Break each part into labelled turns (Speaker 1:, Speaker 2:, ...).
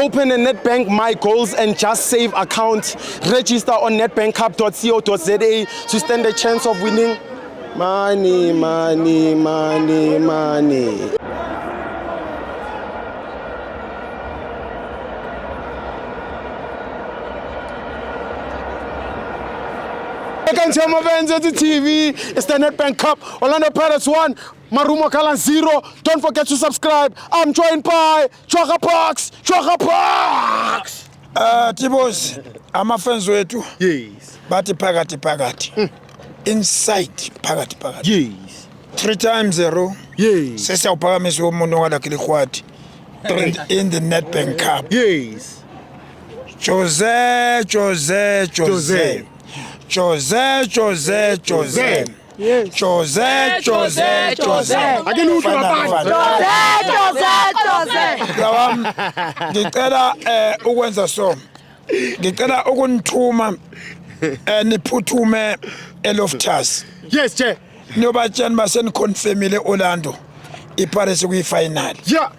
Speaker 1: Open a Nedbank My Goals and Just Save account. Register on nedbankcup.co.za to stand a chance of winning money, money, money, money. Welcome to Mavenza TV. It's the Nedbank Cup. Orlando Pirates 1, Marumo Gallants 0. Don't forget to subscribe. I'm joined by Chaka Parks. Chaka Parks.
Speaker 2: Tibos, ama-fans wethu
Speaker 1: Yes.
Speaker 2: bathi phakathi phakathi, inside phakathi phakathi.
Speaker 1: Yes.
Speaker 2: Three times a row.
Speaker 1: Yes.
Speaker 2: Sesiyawuphakamisa umuntu ongalakhe likhwadi in the Nedbank Cup.
Speaker 1: Yes.
Speaker 2: Jose, Jose, Jose. Jose, Jose, Jose. Jose, Jose, Jose.
Speaker 1: Ake niwuhle
Speaker 2: Final,
Speaker 1: bafana.
Speaker 2: final.
Speaker 3: Jose, Jose.
Speaker 2: Lawam, ngicela ukwenza so. Ngicela ukunithuma niphuthume eLoftus.
Speaker 1: Yes, Chair.
Speaker 2: Niyobatshela baseniconfirmile Orlando iParis kuyi-final.
Speaker 1: Yeah.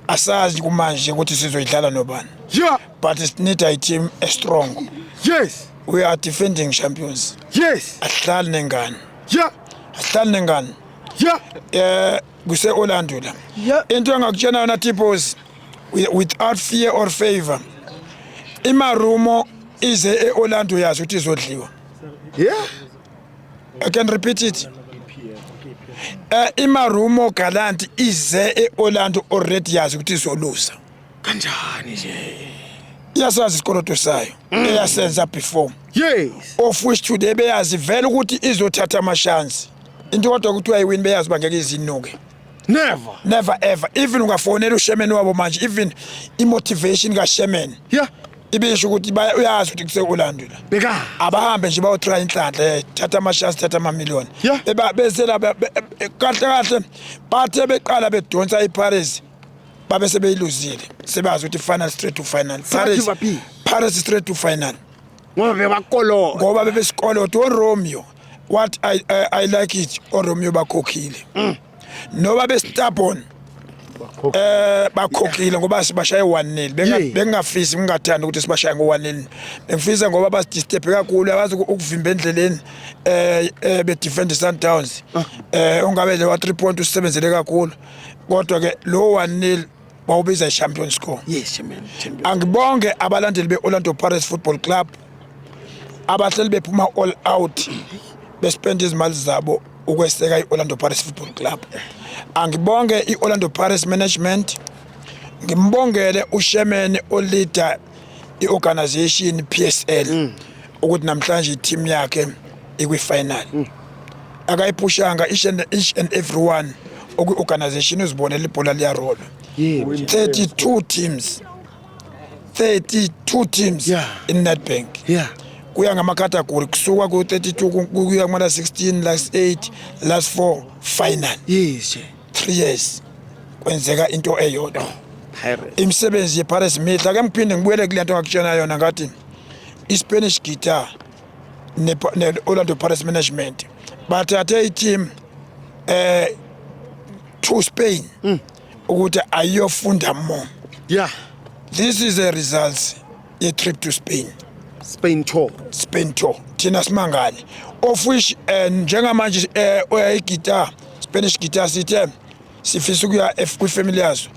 Speaker 2: Asazi kumanje ukuthi sizoyidlala nobani.
Speaker 1: Yeah.
Speaker 2: But it need a team a strong.
Speaker 1: Yes.
Speaker 2: We are defending champions.
Speaker 1: Yes.
Speaker 2: Asihlali nengane.
Speaker 1: Yeah.
Speaker 2: Asihlali nengane.
Speaker 1: Yeah.
Speaker 2: Kuse Orlando la.
Speaker 1: Yeah.
Speaker 2: Into engakutshena yona Tipos, without fear or favor. IMarumo ize eOrlando yazi ukuthi izodliwa.
Speaker 1: Yeah.
Speaker 2: I can repeat it. IMarumo Gallant ize eOrlando already yazi ukuthi izoluza.
Speaker 1: Kanjani nje?
Speaker 2: Iyasazi isikoloto sayo eyasenza before.
Speaker 1: Yes.
Speaker 2: Of which today beyazi vele ukuthi izothatha amashansi. Into kodwa ukuthi uyayiwin beyazi bangeke izinuke.
Speaker 1: Never.
Speaker 2: Never ever. Even ungafonela uSherman wabo manje, even imotivation kaSherman.
Speaker 1: Yeah.
Speaker 2: Ibisho ukuthi uyazi ukuthi kuse Orlando la.
Speaker 1: Beka.
Speaker 2: Abahambe nje bayotry inhlanhla, thatha amashansi, thatha amamillion.
Speaker 1: Yeah.
Speaker 2: Bese la kahle kahle bathe beqala bedonsa iParis babe sebeyiluzile. Sebazi ukuthi final straight to final. Paris,
Speaker 1: Sebaphi?
Speaker 2: Paris straight to final.
Speaker 1: Ngoba bebakoloda.
Speaker 2: Ngoba bebesikolodo oRomeo. What I like it, oRomeo bakhokhile. Noba bestubborn. Bakhokhile ngoba sibashaye 1-0. Bengingafisi, ngingathandi ukuthi sibashaye ngo 1-0. Bengifisa ngoba basidisturb kakhulu, abazi ukuvimba endleleni be defend Sundowns. Ungabe le wa 3 point usebenzele kakhulu. Kodwa ke lo 1-0 bawubiza iChampions score.
Speaker 1: Yes, chairman. Champion.
Speaker 2: Angibonge abalandeli beOrlando Pirates Football Club abahleli bephuma all out bespend izimali zabo ukweseka iOrlando Pirates Football Club. Angibonge iOrlando Pirates management, ngimbongele uSherman oleader iorganization PSL ukuthi namhlanje team yakhe ikwi final. Akayiphushanga each and everyone okwi organization uzibonela ibhola liyarolwa. 32 teams. 32 teams in Nedbank. Kuya ngama-category kusuka ku-32 kuya kuma 16, last 8, last 4 final.
Speaker 1: Yes.
Speaker 2: 3 years kwenzeka into eyodwa.
Speaker 1: Pirates.
Speaker 2: Imisebenzi yeParis mihle. Ake ngiphinde ngibuyele kule nto ngakutshena yona ngathi iSpanish guitar ne-Orlando Pirates management bathathe i-team to Spain ukuthi ayofunda more.
Speaker 1: Yeah.
Speaker 2: This is a result ye trip to Spain.
Speaker 1: Spain tour.
Speaker 2: Spain tour. Thina simangale. Of which njengamanje guitar, Spanish guitar sithe sifisa ukuya kwi-family yazo.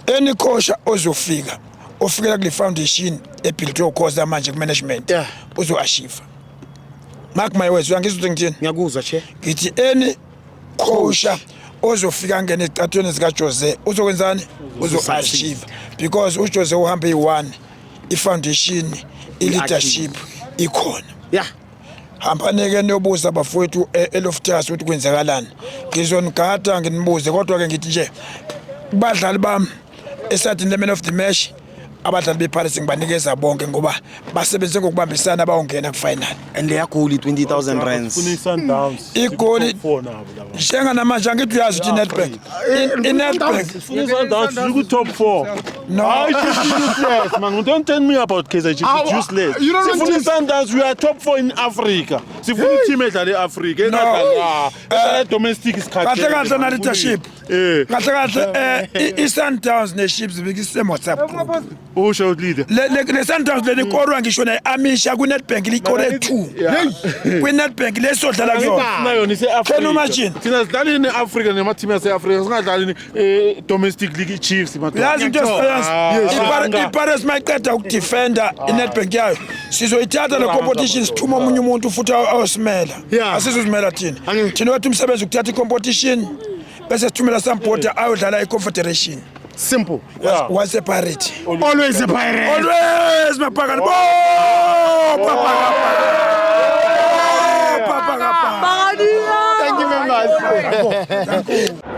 Speaker 2: Any coach ozofika ofikela kule foundation ebuilt ukhoza manje ku management uzo-achieve. Mark my words, uyangizwa ukuthi ngithini?
Speaker 1: Ngiyakuzwa che.
Speaker 2: Ngithi any coach ozofika ngene ezicathulweni zika Jose uzokwenzani? Uzo-achieve because uJose uhambe eyi-1, i-foundation, i-leadership ikhona.
Speaker 1: Yeah.
Speaker 2: Hambanike niyobuza bafowethu eLoftus ukuthi kwenzakalani. Ngizonigada nginibuze, kodwa ke ngithi nje kubadlali bami esathi the man of the match abadlali beParis ngibanikeza bonke ngoba basebenze ngokubambisana bayongena ku-final.
Speaker 1: And leya goal 20,000 rands.
Speaker 4: Funa i-Sundowns.
Speaker 2: Igoli
Speaker 4: Four nabo laba.
Speaker 2: njenganamanje angithi uyazi ukuthi i-Nedbank. I-Nedbank.
Speaker 4: Funa i-Sundowns ku top 4.
Speaker 2: No.
Speaker 4: Hayi, Chiefs is useless, man. Don't tell me about Kaizer Chiefs. It's useless.
Speaker 1: You don't want
Speaker 4: Sifuna
Speaker 1: Chiefs.
Speaker 4: i-Sundowns, we are top 4 in Africa. Sifuna i-team edlala e-Africa.
Speaker 2: No.
Speaker 4: Engadlali. Edlala domestic isikhathi.
Speaker 2: Kahle kahle na leadership. Kahle kahle i-Sundowns ne-Chiefs bekisame WhatsApp group.
Speaker 4: Usho leader.
Speaker 2: Le Sundowns leli korwa ngisho nayi-Amisha kwi-Nedbank likore 2 kwi-Nedbank lesodlala kuyona.
Speaker 4: Nayo nise-Afrika.
Speaker 2: Can you imagine?
Speaker 4: Thina sidlali ne-Afrika nema-team yase-Afrika, singadlali domestic league i-Chiefs madoda.
Speaker 2: Yazi into esiyazi,
Speaker 4: Ah,
Speaker 2: iPirates mayiqeda ukudefenda iNedbank yayo, sizoyithatha le competition, sithume omunye umuntu futhi ayosimela. Asizozimela thina. Thina wethu umsebenzi ukuthatha i-competition bese sithumela somebody ayodlala i-confederation.
Speaker 1: Simple.
Speaker 2: Once a pirate,
Speaker 1: Always a pirate.
Speaker 2: Always mapakani bo papakapa papakapa.
Speaker 1: Thank you, members.